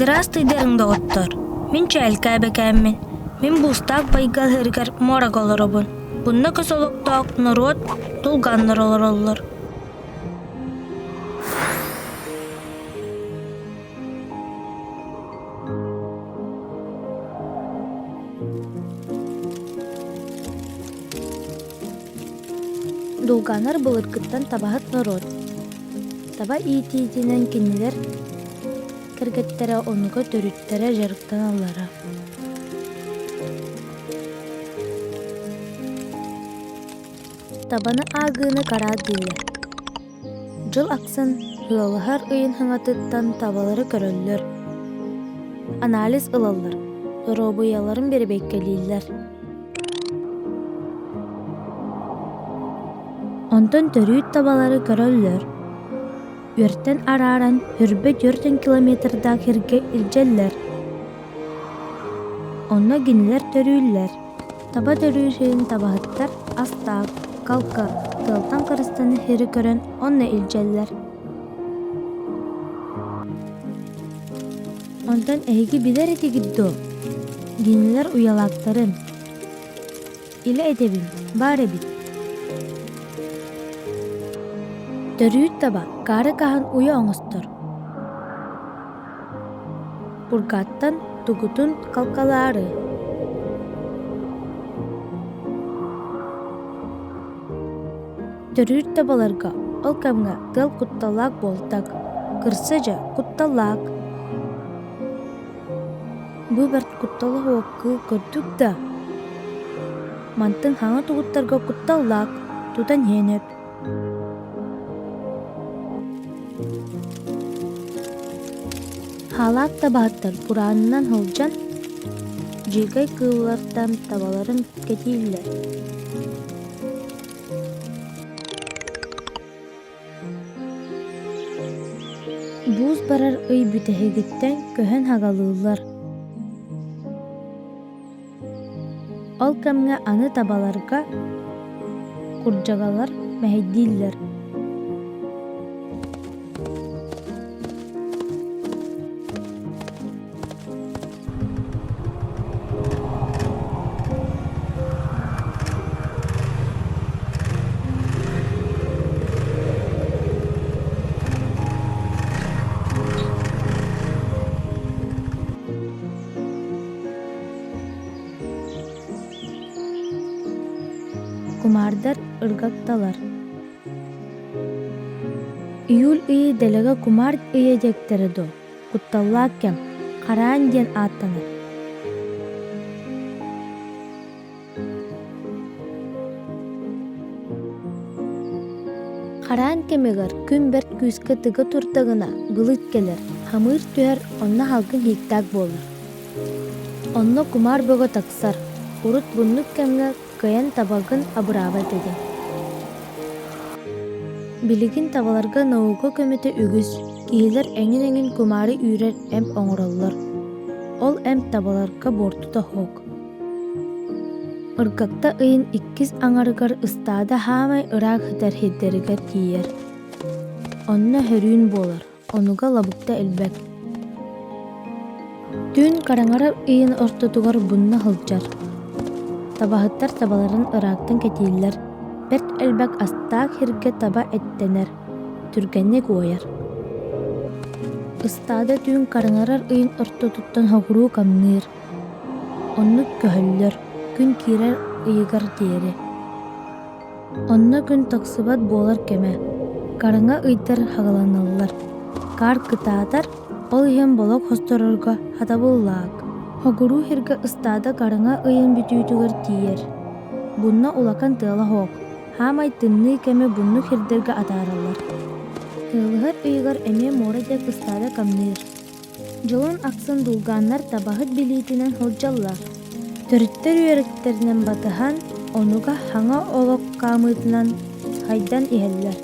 Здравствуйдарыҥ, доҕоттор! Мин Чээлкээ эбэкээммин. Мин Буустаах байгал иһэригэр муорага олоробун. Бунна көс олохтоох норуот тулганнар олороллор. Дулганнар былыргыттан табаһыт норуот. Таба иитиитинэн кинилэр кэргэттэрэ онуга төрүттэрэ дьарыктаналлара. Табаны аагыыны караат дииллэр. Дьыл ахсын ыаллаһар ыйын хаҥатыттан табалары көрөллөр, анализ ылаллар, доруобуйаларын бэрэбиэркэлииллэр. Онтон төрүүт табалары көрөллөр, үөртэн арааран хүрбэ 40 километрдаах сиргэ илдьэллэр. Онно кинилэр төрүүллэр. Таба төрүүр сирин табаһыттар астаах, калка, тыалтан харыстанар сири көрөн онно илдьэллэр. Онтон эһиги билэр этигит дуо? Кинилэр уйалаахтарын Илэ этэбин, баар эбит. Төрүүр таба хаары хаһан уйа оҥостор. Бургаттан тугутун халкалаары. Төрүүр табаларга ол кэмҥэ тыал кутталлаах буолтак, кырса дьэ кутталлаах. Бу бэрт куттала суох кыыл көрдүк да, мантыҥ хаҥа тугуттарга кутталлаах, тутан иһэн өп. Хаалаах табаһыттар бураанынан сылдьан, дьиикэй кыыллартан табаларын кэтииллэр. Буус барар ый бүтэһигиттэн көһөн хагалыыллар. Ол кэмҥэ аны табаларга курдьагалар мэһэйдииллэр. Кумаардар ыргатталар. Июль ыйы дэлэгэ кумаар ыйа диэктэрэ дуо? Кутталлаах кэм, хараан диэн ааттанар. Хараан кэмигэр күн бэрт күүскэ тыга турдаҕына былыт кэлэр, хамыыр түһэр, онно салгын ииктээх буолар. Онно кумаар бөҕө тахсар, урут буннук кэмҥэ кыайан табагын абыраабат этиҥ. Билигин табаларга наука көмөтө үгүс, киһилэр эҥин-эҥин кумаары үүрэр эмп оҥороллор. Ол эмп табаларга буортута суох. Ыргакта ыйын иккис аҥарыгар ыстаада хаамай ыраах сытар сирдэригэр тиийэр. Онно сөрүүн буолар, онуга лабыкта элбэх. Түүн хараҥара ыйын ортотугар бунна сылдьар. Табаһыттар табаларын ыраахтан кэтииллэр, бэрт элбэх астаах сиргэ таба эттэнэр, түргэнник уойар. Ыстаада түүн хараҥарар ыйын ортотуттан соҕуруу хамныыр, оннук көһөллөр, күн киирэр ыйыгар диэри. Онно күн тахсыбат буолар кэмэ, хараҥа ыйдар хагаланаллар, хаар кытаатар, ол иһин болок хосторорго хатабыллаах. Хогуруу сиргэ ыстаада хараҥа ыйын бүтүүтүгэр тиийэр. Бунна улахан тыала суох, хаамай тымныы кэми буннук сирдэргэ атаараллар. Тыалыһар ыйыгар эмиэ муора диэки ыстаада камныыр. Дьылын ахсын дулгааннар табаһыт билиитинэн сылдьаллар. Төрүттэр үөрэхтэринэн батыһан, онуга хаҥа олох хаамыытынан хайдан иһэллэр.